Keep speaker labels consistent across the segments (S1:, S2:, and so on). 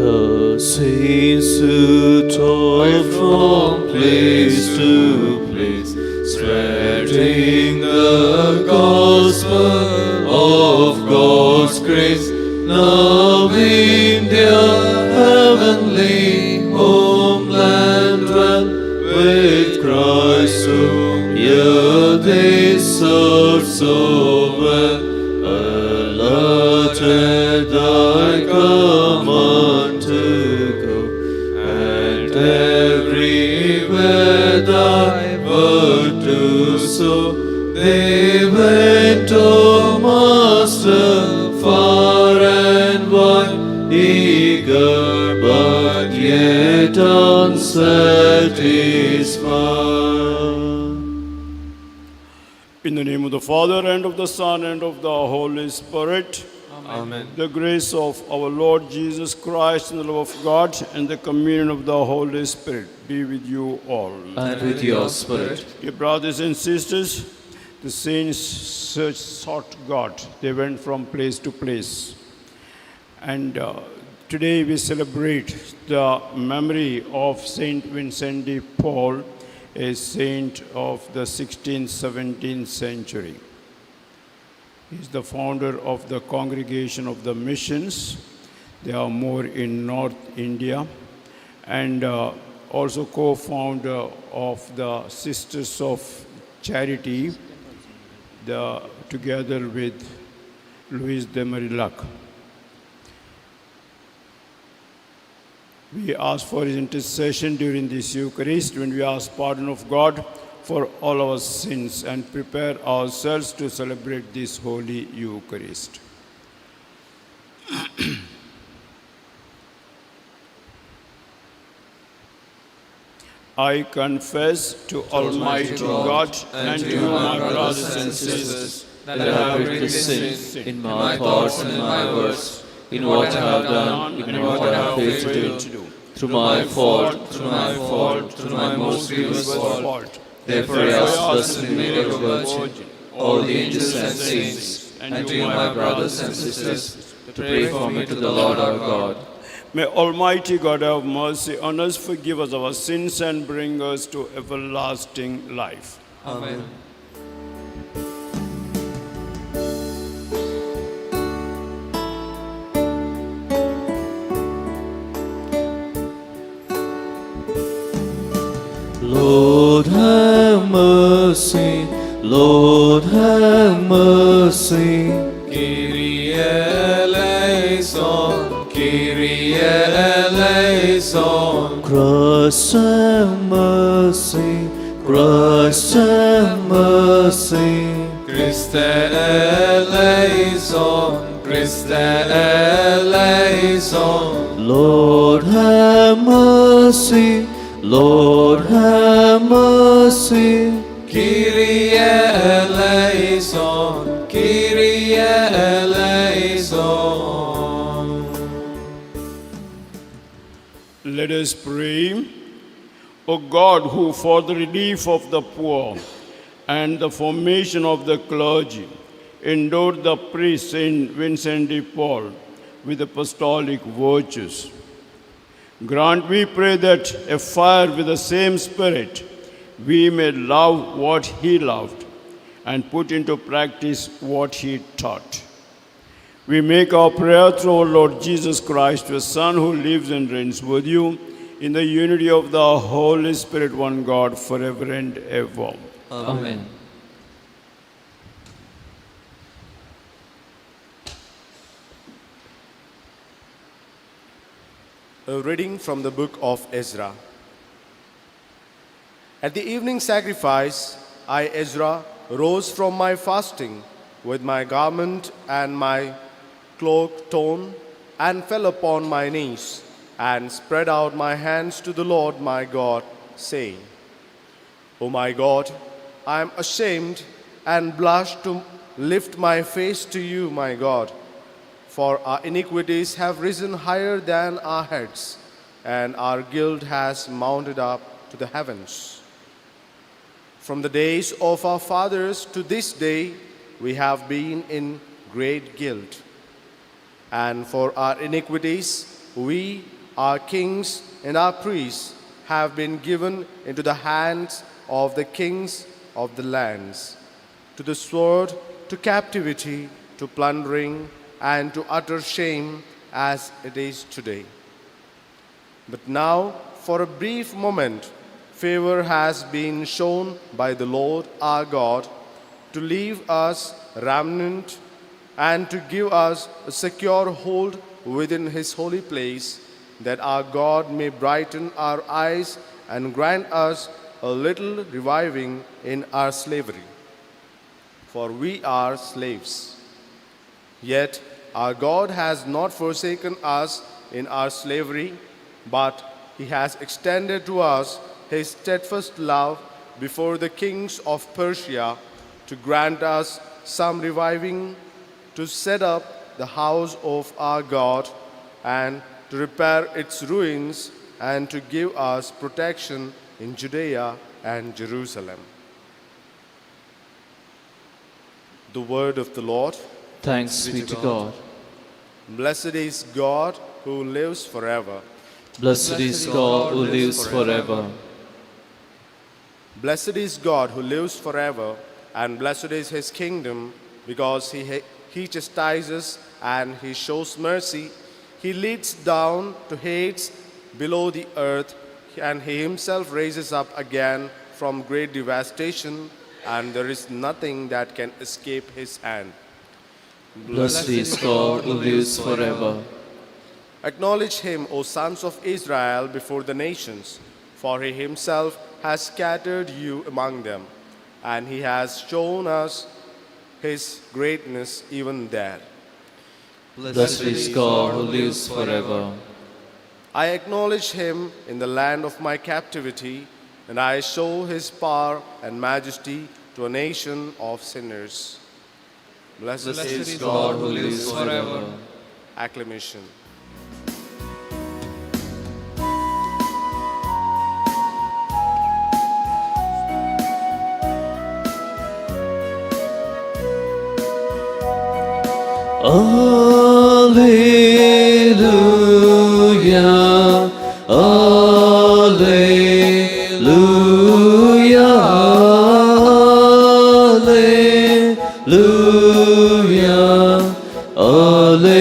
S1: The saints who toil from place to place, spreading the gospel of God's grace, now in their heavenly homeland dwell with Christ, whom here they serve so well. Alert at thy command to go, and everywhere thy word to sow. They went, O Master, far and wide, eager but yet unsatisfied.
S2: In the name of the Father, and of the Son, and of the Holy Spirit.
S3: Amen.
S2: The grace of our Lord Jesus Christ, and the love of God, and the communion of the Holy Spirit be with you all.
S1: And with your spirit.
S2: Dear brothers and sisters, the saints sought God. They went from place to place. And today we celebrate the memory of Saint Vincent de Paul, a saint of the 16th, 17th century. He is the founder of the Congregation of the Missions. They are more in North India. And also co-founder of the Sisters of Charity, together with Louise de Marillac. We ask for his intercession during this Eucharist when we ask pardon of God for all our sins and prepare ourselves to celebrate this Holy Eucharist. I confess to Almighty God and to you, my brothers and sisters,
S1: that I have greatly sinned in my thoughts and in my words, in what I have done, in what I have failed to do, through my fault, through my fault, through my most grievous fault. Therefore I ask Blessed Mary, ever Virgin, all the angels and saints, and to you, my brothers and sisters, to pray for me to the Lord our God.
S2: May Almighty God have mercy on us, forgive us our sins, and bring us to everlasting life.
S3: Amen.
S1: Lord have mercy, Lord have mercy.
S3: Kyrie eleison, Kyrie eleison.
S1: Christ have mercy, Christ have mercy.
S3: Christe eleison, Christe eleison.
S1: Lord have mercy, Lord have mercy.
S3: Kyrie eleison, Kyrie eleison.
S2: Let us pray. O God, who for the relief of the poor and the formation of the clergy endowed the priest Saint Vincent de Paul with apostolic virtues, grant, we pray, that afire with the same spirit we may love what he loved and put into practice what he taught. We make our prayer through our Lord Jesus Christ, your Son, who lives and reigns with you in the unity of the Holy Spirit, one God, forever and ever.
S1: Amen.
S4: A reading from the book of Ezra. At the evening sacrifice, I, Ezra, rose from my fasting with my garment and my cloak torn, and fell upon my knees, and spread out my hands to the Lord my God, saying, O my God, I am ashamed and blush to lift my face to you, my God, for our iniquities have risen higher than our heads, and our guilt has mounted up to the heavens. From the days of our fathers to this day, we have been in great guilt. And for our iniquities, we, our kings and our priests, have been given into the hands of the kings of the lands, to the sword, to captivity, to plundering, and to utter shame, as it is today. But now, for a brief moment, favor has been shown by the Lord our God to leave us remnant and to give us a secure hold within his holy place, that our God may brighten our eyes and grant us a little reviving in our slavery. For we are slaves. Yet our God has not forsaken us in our slavery, but he has extended to us his steadfast love before the kings of Persia, to grant us some reviving, to set up the house of our God, and to repair its ruins, and to give us protection in Judea and Jerusalem. The word of the Lord.
S1: Thanks be to God.
S4: Blessed is God who lives forever.
S1: Blessed is God who lives forever.
S4: Blessed is God who lives forever, and blessed is his kingdom, because he chastises and he shows mercy. He leads down to Hades below the earth, and he himself raises up again from great devastation, and there is nothing that can escape his hand.
S1: Blessed is God who lives forever.
S4: Acknowledge him, O sons of Israel, before the nations, for he himself has scattered you among them, and he has shown us his greatness even there.
S1: Blessed is God who lives forever.
S4: I acknowledge him in the land of my captivity, and I show his power and majesty to a nation of sinners. Blessed
S3: Blessed
S4: is
S1: God who lives forever.
S4: Acclamation.
S1: Alleluia, Alleluia, Alleluia, Alleluia,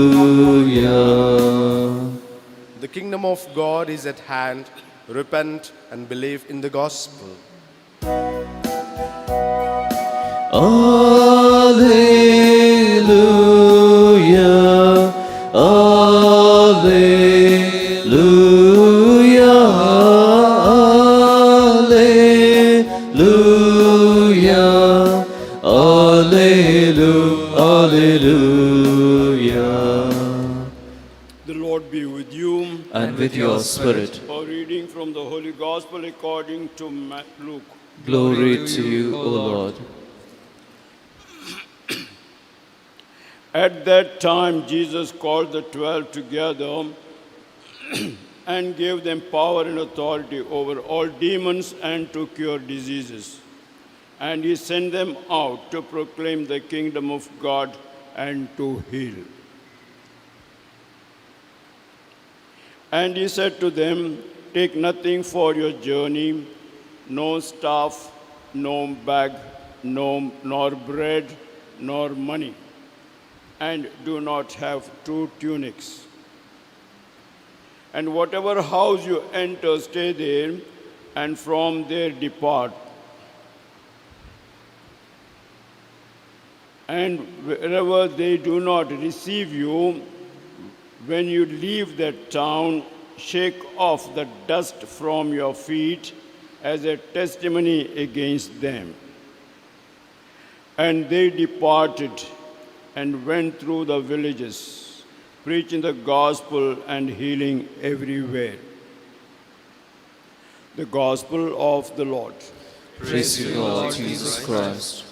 S1: Alleluia.
S4: The kingdom of God is at hand. Repent and believe in the gospel.
S1: Alleluia, Alleluia, Alleluia, Alleluia, Alleluia.
S2: The Lord be with you.
S1: And with your spirit,
S2: A reading from the Holy Gospel according to Luke.
S1: glory to you, O Lord.
S2: At that time, Jesus called the 12 together and gave them power and authority over all demons and to cure diseases. And he sent them out to proclaim the kingdom of God and to heal. And he said to them, "Take nothing for your journey, no staff, no bag, nor bread, nor money, and do not have two tunics. And whatever house you enter, stay there, and from there depart. And wherever they do not receive you, when you leave that town, shake off the dust from your feet as a testimony against them." And they departed and went through the villages, preaching the gospel and healing everywhere. The Gospel of the Lord.
S1: Praise you, Lord Jesus Christ.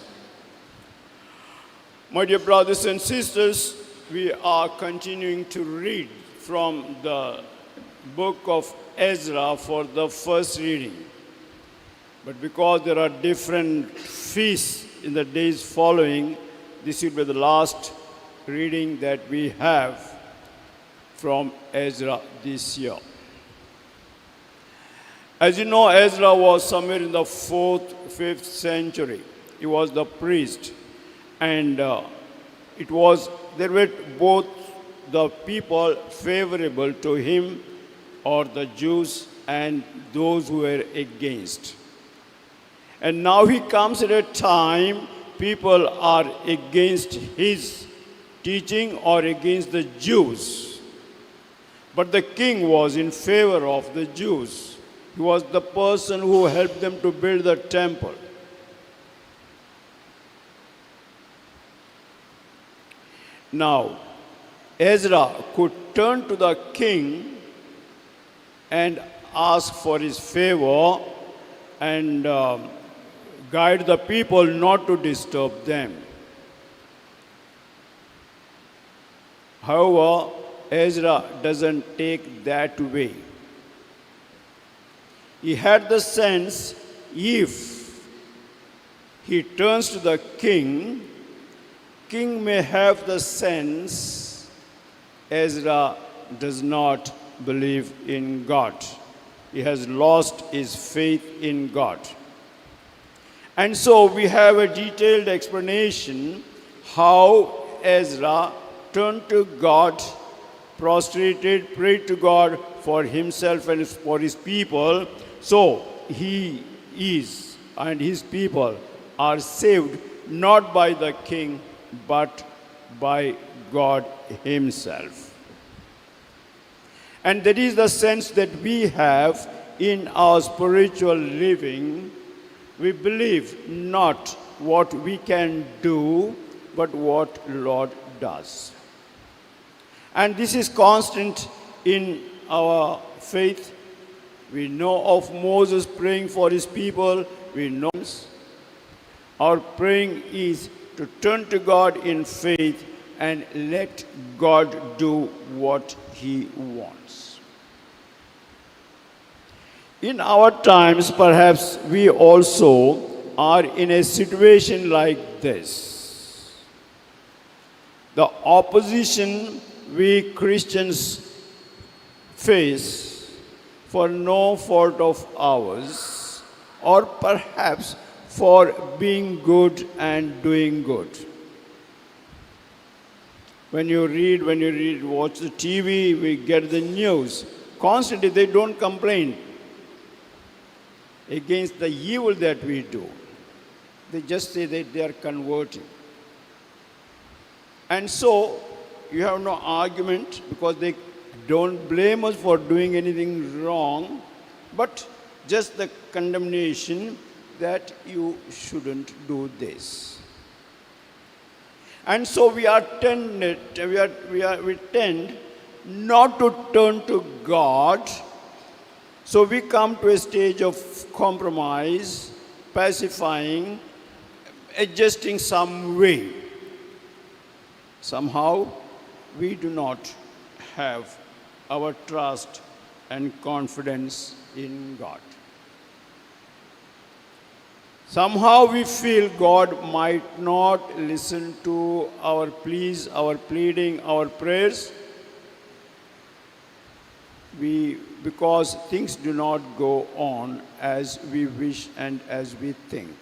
S2: My dear brothers and sisters, we are continuing to read from the book of Ezra for the first reading. But because there are different feasts in the days following, this will be the last reading that we have from Ezra this year. As you know, Ezra was somewhere in the 4th, 5th century. He was the priest. And there were both the people favorable to him, or the Jews, and those who were against. And now he comes at a time people are against his teaching or against the Jews. But the king was in favor of the Jews. He was the person who helped them to build the temple. Now, Ezra could turn to the king and ask for his favor and guide the people not to disturb them. However, Ezra doesn't take that way. He had the sense, if he turns to the king, king may have the sense Ezra does not believe in God. He has lost his faith in God. And so we have a detailed explanation how Ezra turned to God, prostrated, prayed to God for himself and for his people. So he is and his people are saved not by the king but by God himself. And that is the sense that we have in our spiritual living. We believe not what we can do, but what Lord does. And this is constant in our faith. We know of Moses praying for his people. We know our praying is to turn to God in faith and let God do what he wants. In our times, perhaps we also are in a situation like this. The opposition we Christians face for no fault of ours, or perhaps for being good and doing good. When you read, watch the TV, we get the news. Constantly they don't complain against the evil that we do. They just say that they are converting. And so you have no argument because they don't blame us for doing anything wrong, but just the condemnation that you shouldn't do this. And so we tend not to turn to God. So we come to a stage of compromise, pacifying, adjusting some way. Somehow we do not have our trust and confidence in God. Somehow we feel God might not listen to our pleas, our pleading, our prayers. Because things do not go on as we wish and as we think.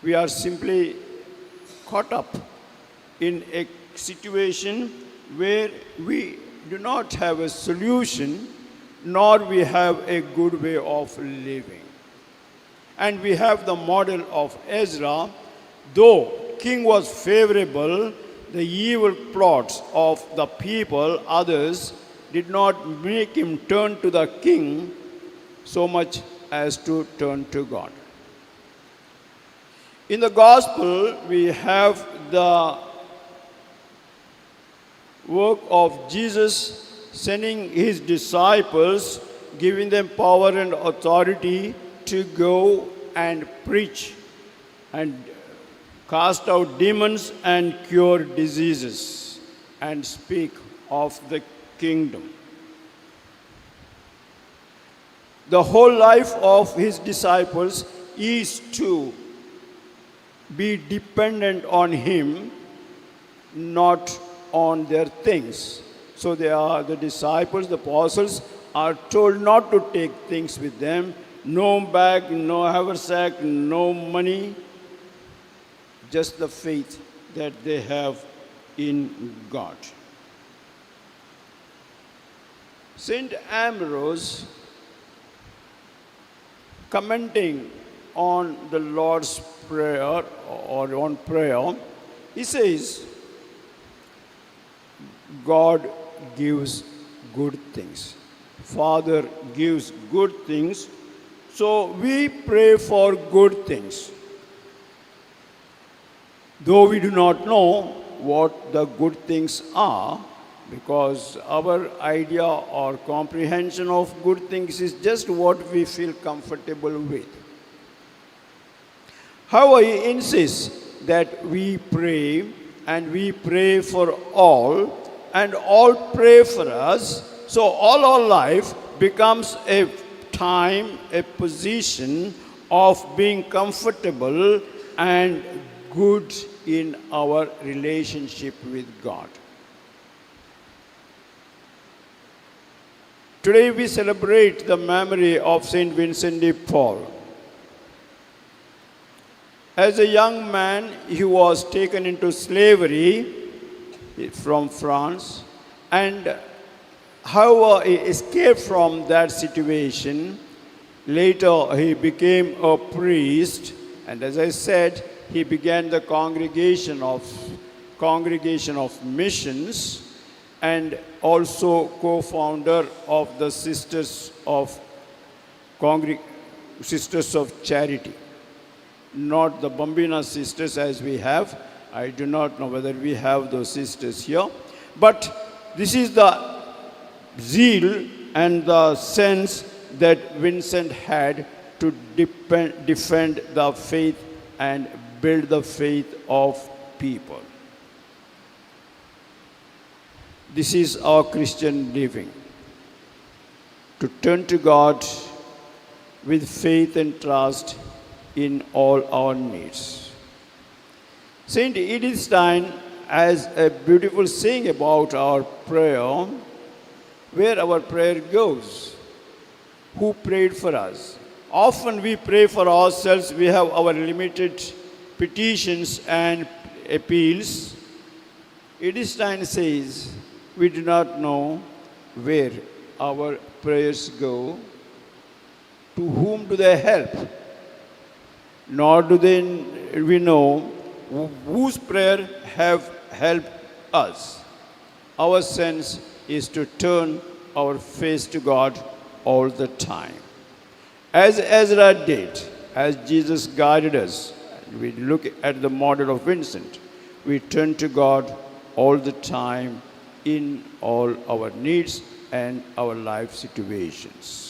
S2: We are simply caught up in a situation where we do not have a solution, nor we have a good way of living. And we have the model of Ezra. Though king was favorable, the evil plots of the people, others, did not make him turn to the king so much as to turn to God. In the gospel, we have the work of Jesus sending his disciples, giving them power and authority to go and preach and cast out demons and cure diseases and speak of the kingdom. The whole life of his disciples is to be dependent on him not on their things. So they are the disciples, the apostles, are told not to take things with them. No bag, no haversack, no money. Just the faith that they have in God. Saint Ambrose, commenting on the Lord's Prayer or on prayer, he says, God gives good things. Father gives good things. So we pray for good things. Though we do not know what the good things are, because our idea or comprehension of good things is just what we feel comfortable with. However, he insists that we pray, and we pray for all, and all pray for us. So all our life becomes a time, a position of being comfortable and good in our relationship with God. Today we celebrate the memory of Saint Vincent de Paul. As a young man, he was taken into slavery from France, and however he escaped from that situation. Later he became a priest, and as I said, he began the congregation of missions, and also co-founder of the Sisters of Charity. Not the Bambina sisters as we have. I do not know whether we have those sisters here. But this is the zeal and the sense that Vincent had to defend the faith and build the faith of people. This is our Christian living. To turn to God with faith and trust in all our needs. Saint Edith Stein has a beautiful saying about our prayer, where our prayer goes. Who prayed for us? Often we pray for ourselves, we have our limited petitions and appeals. Edith Stein says, we do not know where our prayers go, to whom do they help, nor do we know whose prayer have helped us. Our sense is to turn our face to God all the time. As Ezra did, as Jesus guided us, we look at the model of Vincent, we turn to God all the time in all our needs and our life situations.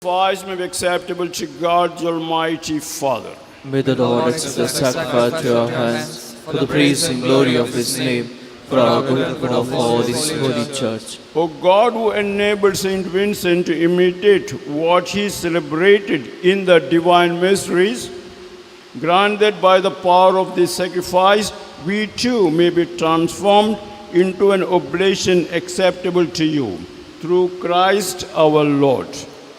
S2: Sacrifice may be acceptable to God, the Almighty Father.
S1: May the Lord accept the sacrifice to your hands for the praise and glory of his name, for our good and good of all this holy church.
S2: O God, who enabled Saint Vincent to imitate what he celebrated in the divine mysteries, grant that by the power of this sacrifice we too may be transformed into an oblation acceptable to you, through Christ our Lord.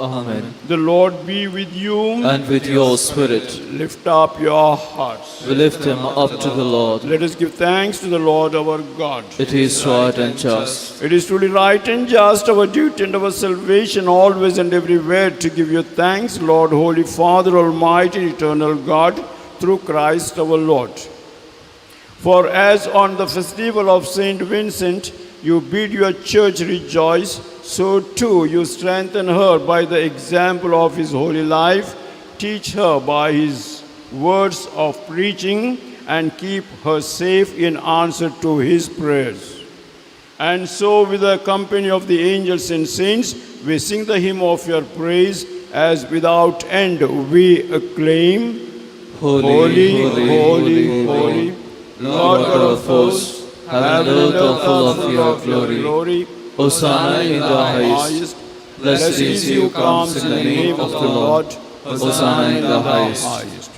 S1: Amen.
S2: The Lord be with you.
S1: And with your spirit,
S2: Lift up your hearts.
S1: we lift him up to the Lord.
S2: Let us give thanks to the Lord our God.
S1: It is right and just.
S2: It is truly right and just, our duty and our salvation, always and everywhere, to give you thanks, Lord, Holy Father, Almighty, Eternal God, through Christ our Lord. For as on the festival of Saint Vincent you bid your church rejoice, so too you strengthen her by the example of his holy life, teach her by his words of preaching, and keep her safe in answer to his prayers. And so, with the company of the angels and saints, we sing the hymn of your praise as without end we acclaim.
S1: Holy, holy, holy, holy, Lord God of hosts, heaven and earth are full of your glory. Hosanna in the highest. Blessed is he who comes in the name of the Lord. Hosanna in the highest.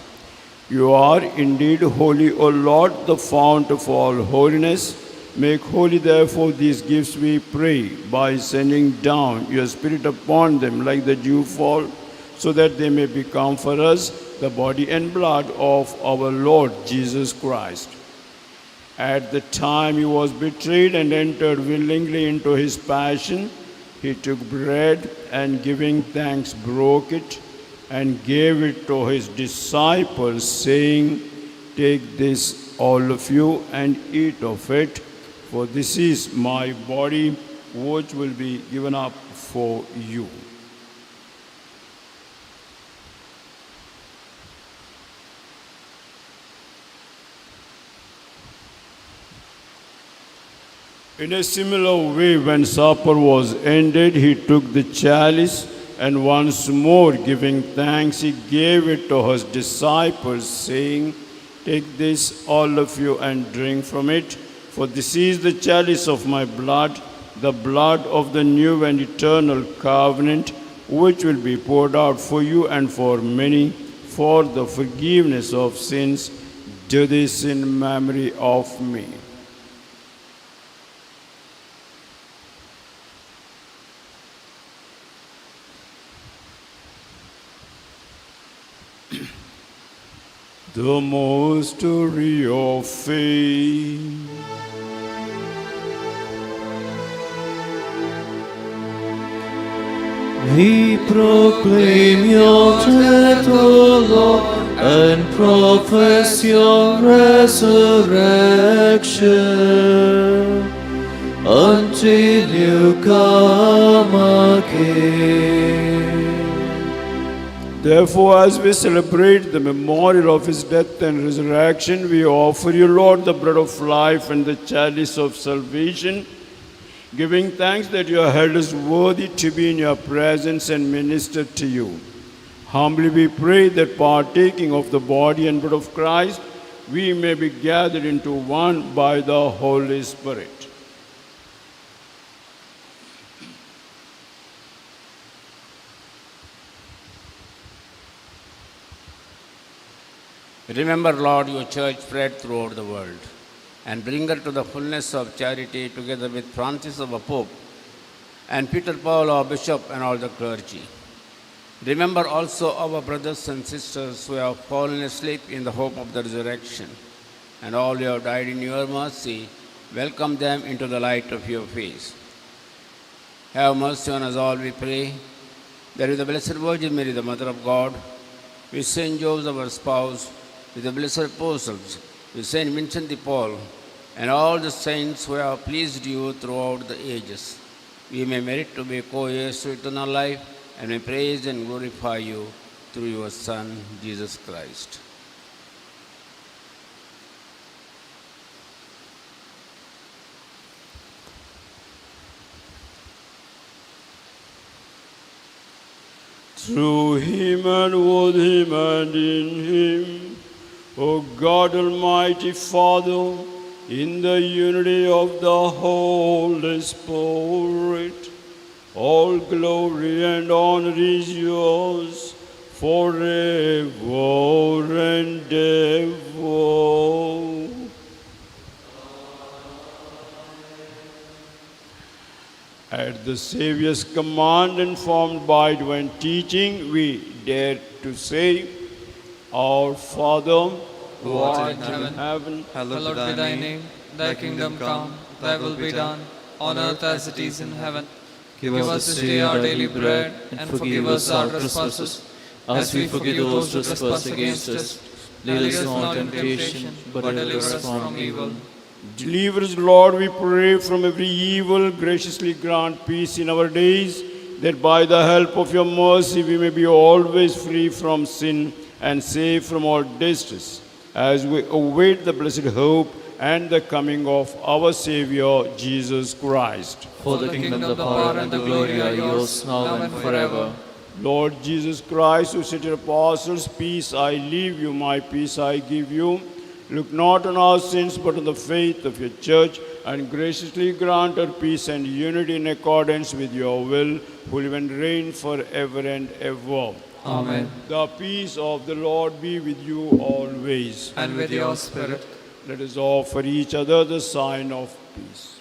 S2: You are indeed holy, O Lord, the fount of all holiness. Make holy, therefore, these gifts, we pray, by sending down your Spirit upon them like the dewfall, so that they may become for us the body and blood of our Lord Jesus Christ. At the time he was betrayed and entered willingly into his passion, he took bread and, giving thanks, broke it and gave it to his disciples, saying, "Take this, all of you, and eat of it, for this is my body, which will be given up for you." In a similar way, when supper was ended, he took the chalice, and once more giving thanks, he gave it to his disciples, saying, "Take this, all of you, and drink from it, for this is the chalice of my blood, the blood of the new and eternal covenant, which will be poured out for you and for many for the forgiveness of sins. Do this in memory of me." The mystery of faith.
S1: We proclaim your death, O Lord, and profess your resurrection until you come again.
S2: Therefore, as we celebrate the memorial of his death and resurrection, we offer you, Lord, the bread of life and the chalice of salvation, giving thanks that you have held us worthy to be in your presence and minister to you. Humbly we pray that, partaking of the body and blood of Christ, we may be gathered into one by the Holy Spirit.
S5: Remember, Lord, your church spread throughout the world, and bring her to the fullness of charity, together with Francis our Pope, and Peter Paul our Bishop, and all the clergy. Remember also our brothers and sisters who have fallen asleep in the hope of the resurrection, and all who have died in your mercy, welcome them into the light of your face. Have mercy on us all, we pray, that with the Blessed Virgin Mary, the Mother of God, with Saint Joseph, our spouse, with the blessed apostles, with Saint Vincent de Paul, and all the saints who have pleased you throughout the ages, we may merit to be co-heirs to eternal life, and may praise and glorify you through your Son, Jesus Christ.
S2: Through him and with him and in him, O God Almighty Father, in the unity of the Holy Spirit, all glory and honor is yours forever and ever. At the Savior's command and formed by divine teaching, we dare to say, Our Father,
S3: Who art in heaven,
S2: heaven,
S3: hallowed be thy name. Thy kingdom come, thy will be done, on earth as it is in heaven.
S1: Give us this day our daily bread, and forgive us our trespasses, as we forgive those who trespass against us. Lead us not into temptation, but deliver us from evil.
S2: Deliver us, Lord, we pray, from every evil. Graciously grant peace in our days, that by the help of your mercy we may be always free from sin and safe from all distress, as we await the blessed hope and the coming of our Savior, Jesus Christ.
S1: For the kingdom, the power, and the glory are yours, now and forever.
S2: Lord Jesus Christ, who said to your apostles, Peace I leave you, my peace I give you, look not on our sins, but on the faith of your church, and graciously grant her peace and unity in accordance with your will, who live and reign forever and ever.
S3: Amen.
S2: The peace of the Lord be with you always.
S3: And with your spirit.
S2: Let us offer each other the sign of peace.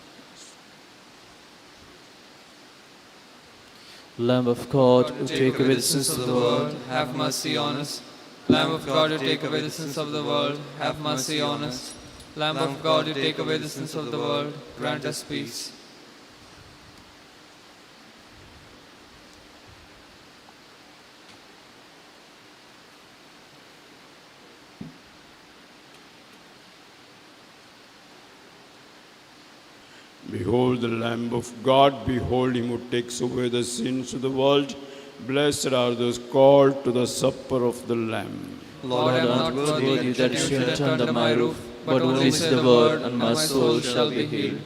S1: Lamb of God, who
S3: Take away the sins of the world, have mercy on us. Lamb of God, who take away the sins of the world, have mercy on us. Lamb of God, who take away the sins of the world, grant us peace.
S2: Behold the Lamb of God, behold him who takes away the sins of the world. Blessed are those called to the supper of the Lamb.
S3: Lord, I am not worthy
S1: that you should enter under my roof, but only say the word, and my soul shall be healed.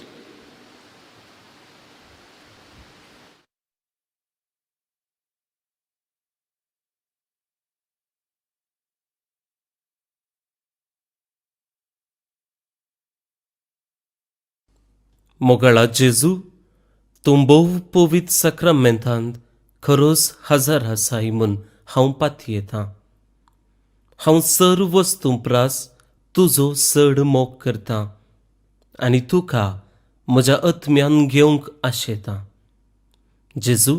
S6: मोगाळा जेजू, तूं भोव पवित्र साक्रामेंतांत खरोच हजर आसाय म्हूण हांव पातयेतां. हांव सर्व वस्तूं प्रास तुजो चड मोग करतां आनी तुका म्हज्या आत्म्यान घेवंक आशेतां. जेजू,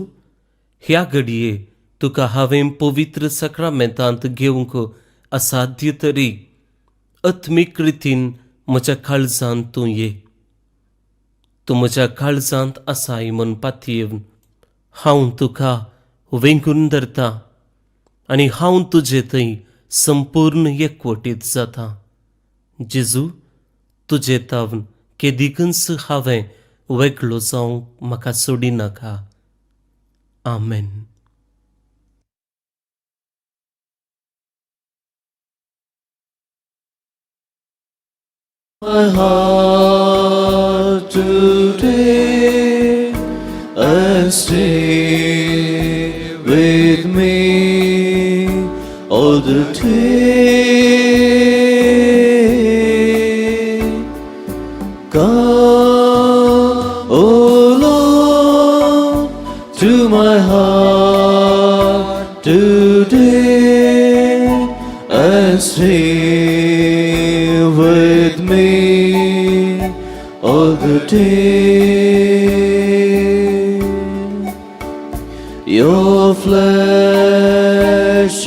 S6: ह्या घडये तुका हांवें पवित्र साक्रामेंतांत घेवंक असाध्य तरी आत्मीक रितीन म्हज्या काळजांत तूं ये. तूं म्हज्या काळजांत आसाय म्हूण पातयेवन हांव तुका वेंगून धरता आनी हांव तुजे थंय संपूर्ण एकवटीत जाता. जेजू, तुजे तावन केदिकूच हांवें वेगळो जावंक म्हाका सोडिनाका. आमेन.
S1: My heart today and stay with me all the day. Come, O Lord, to my heart today and stay with me all the day. Your flesh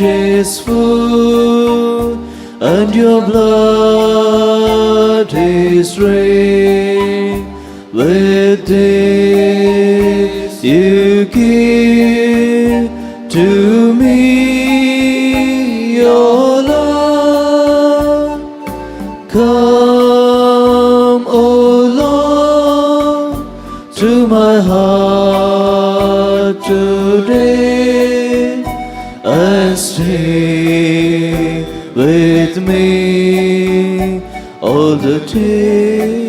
S1: is food and your blood is drink. With this you give to me your love. Come, O Lord, to my heart today and stay with me all the day.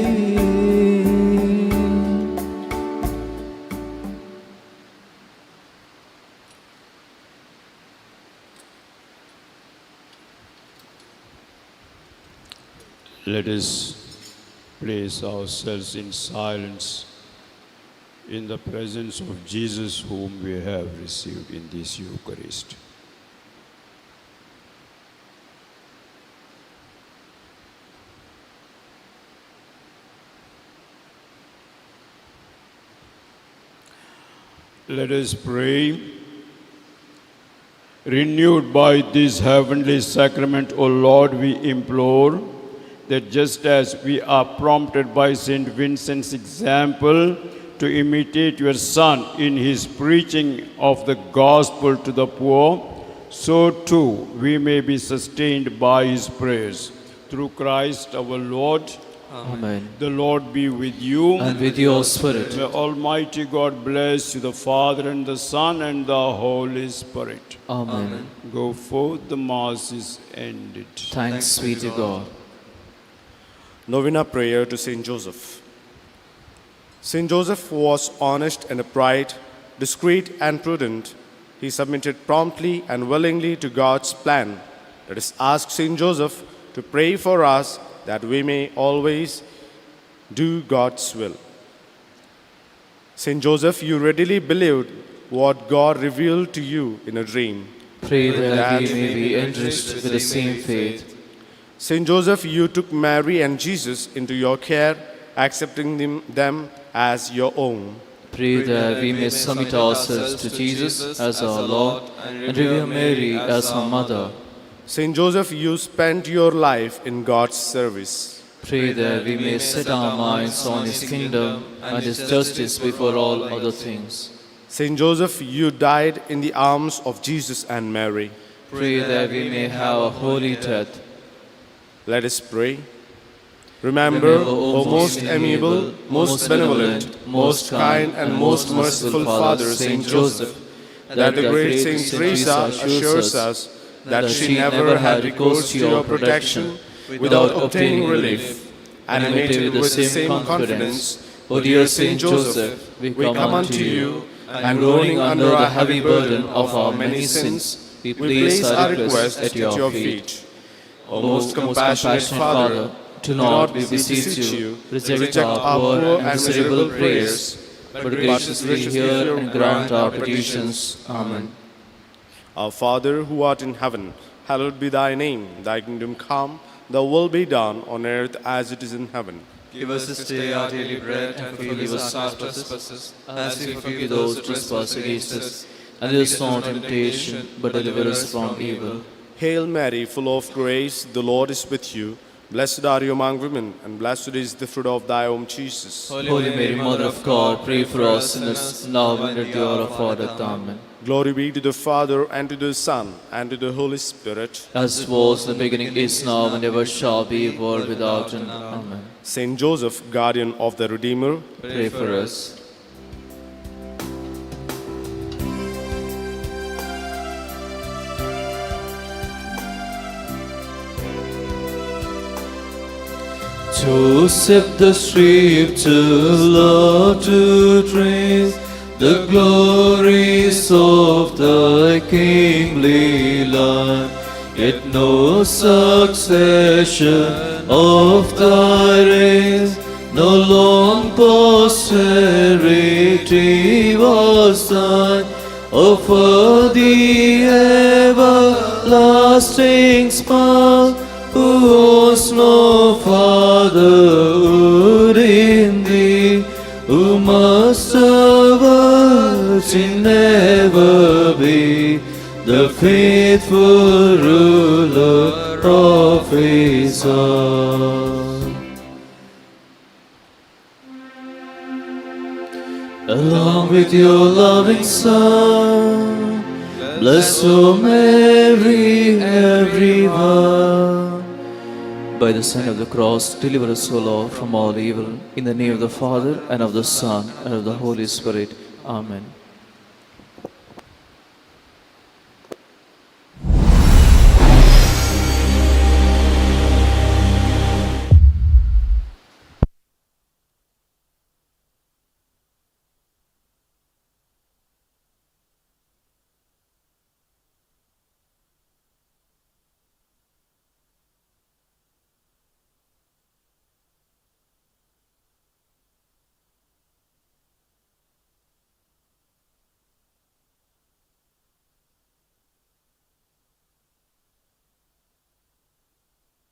S2: Let us place ourselves in silence in the presence of Jesus, whom we have received in this Eucharist. Let us pray. Renewed by this heavenly sacrament, O Lord, we implore that just as we are prompted by Saint Vincent's example to imitate your Son in his preaching of the gospel to the poor, so too we may be sustained by his prayers. Through Christ our Lord.
S1: Amen.
S2: The Lord be with you.
S1: And with your spirit.
S2: May Almighty God bless you, the Father and the Son and the Holy Spirit.
S1: Amen.
S2: Go forth, the Mass is ended.
S1: Thanks be to God.
S4: Novena prayer to Saint Joseph. Saint Joseph was honest and upright, discreet and prudent. He submitted promptly and willingly to God's plan. Let us ask Saint Joseph to pray for us that we may always do God's will. Saint Joseph, you readily believed what God revealed to you in a dream.
S1: Pray that we may be enriched with the same faith.
S4: Saint Joseph, you took Mary and Jesus into your care, accepting them as your own.
S1: Pray that we may submit ourselves to Jesus as our Lord and revere Mary as our mother.
S4: Saint Joseph, you spent your life in God's service.
S1: Pray that we may set our minds on His kingdom and His justice before all other things.
S4: Saint Joseph, you died in the arms of Jesus and Mary.
S1: Pray that we may have a holy death.
S4: Let us pray. Remember, O most amiable, most benevolent, most kind, and most merciful Father, Saint Joseph, that the great Saint Teresa assures us that she never had recourse to your protection without obtaining relief. Animated with the same confidence, O dear Saint Joseph, we come unto you, and groaning under a heavy burden of our many sins,
S1: we place our request at your feet.
S4: O most compassionate Father,
S1: do not, we beseech you, reject our poor and miserable prayers, but graciously hear and grant our petitions. Amen.
S4: Our Father, who art in heaven, hallowed be thy name. Thy kingdom come, thy will be done on earth as it is in heaven.
S3: Give us this day our daily bread, and forgive us our trespasses, as we forgive
S1: those who trespass against us. And lead us not into temptation, but deliver us from evil.
S4: Hail Mary, full of grace, the Lord is with you. Blessed are you among women, and blessed is the fruit of thy womb, Jesus.
S1: Holy Mary, Mother of God, pray for us sinners, now and at the hour of our death. Amen.
S4: Glory be to the Father, and to the Son, and to the Holy Spirit.
S1: As was in the beginning, is now, and ever shall be, world without end. Amen.
S4: Saint Joseph, guardian of the Redeemer,
S1: pray for us. Joseph the scripture loved to trace the glories of thy kingly line, yet no succession of thy race, no long posterity was thine. O for the everlasting spouse, who owns no fatherhood in thee, who must a virgin never be, the faithful ruler of his heart. Along with your loving Son, bless, O Mary, everyone. By the sign of the cross, deliver us, O Lord, from all evil. In the name of the Father, and of the Son, and of the Holy Spirit. Amen.